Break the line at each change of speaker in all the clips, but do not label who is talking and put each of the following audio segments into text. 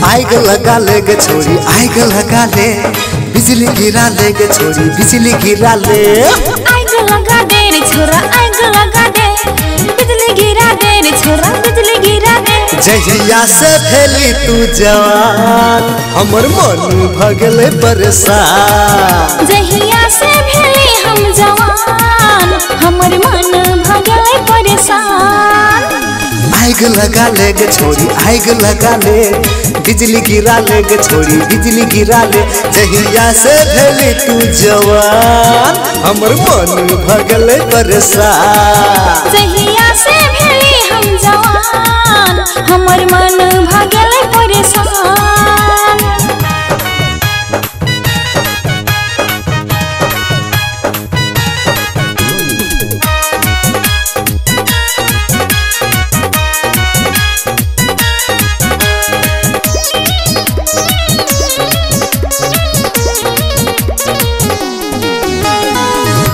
आग लगा ले गे छोरी, आग लगा ले, बिजली गिरा ले गे छोरी, बिजली गिरा ले।
आग लगा दे रे छोरा, आग लगा दे, बिजली गिरा दे रे छोरा, बिजली गिरा दे।
जहिया से भेली तू जवान, हमर मन भगले परेशान।
जहिया से भेली हम जवान, हमर मन भगले परेशान।
आग लगा ले गे छोरी, आग लगा ले, बिजली गिरा ले गे छोरी, बिजली गिरा ले। जहिया से भेली तू जवान, हमर मन भगले परेशान।
जहिया से भेली हम जवान, हमर मन भगले परेशान।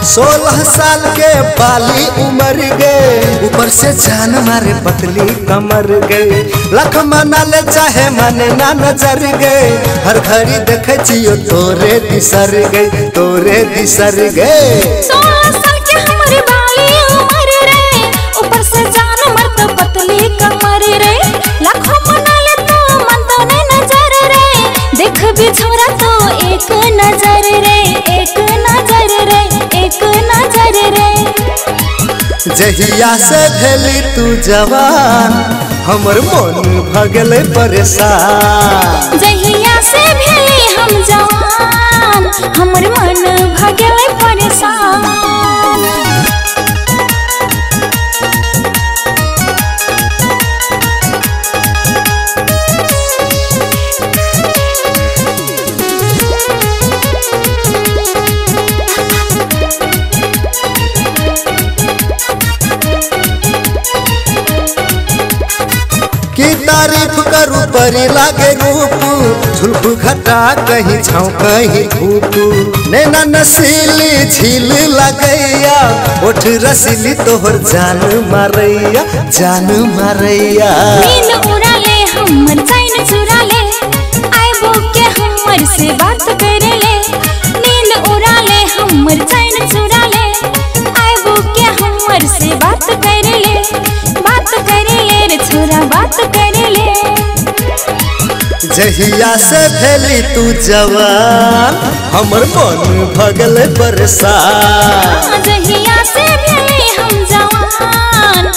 सोलह साल के बाली उमर गए, ऊपर से जान मारे पतली कमर गए। लख मना ले चाहे मन ना नजर गए, हर घड़ी देखे छियो तोरे दिसर गए, तोरे दिसर गए।
16 साल के हमर बाली उमर रे, ऊपर से जान मार तो पतली कमर रे। लाखों मना ले तो मन तो ने नजर रे, देख भी छोरा तो एक नजर रे, एक नजर रे, एक नजर रे।
जहिया से भेली तू जवान, हमर मन भगले परेशान।
जहिया से भेली हम जवान, हमर मन भगले परेशान।
की तारीफ करू परी लागे रूप, झुल्फ घटा कहीं छाँव कहीं धूप। नैना नसीली झील लगैया, ओठ रसीली तोहर जान मारैया, जान मारैया।
नींद उड़ा ले हमर चैन चुरा ले, आइबो के हमर से बात करे ले। नींद उड़ा ले हमर चैन चुरा ले, आइबो के हमर से बात करे ले, बात करे ले रे छोरा, बात करे ले।
जहिया से भेली तू जवान, हमर मन भगले परेशान।
जहिया से भेली हम जवान,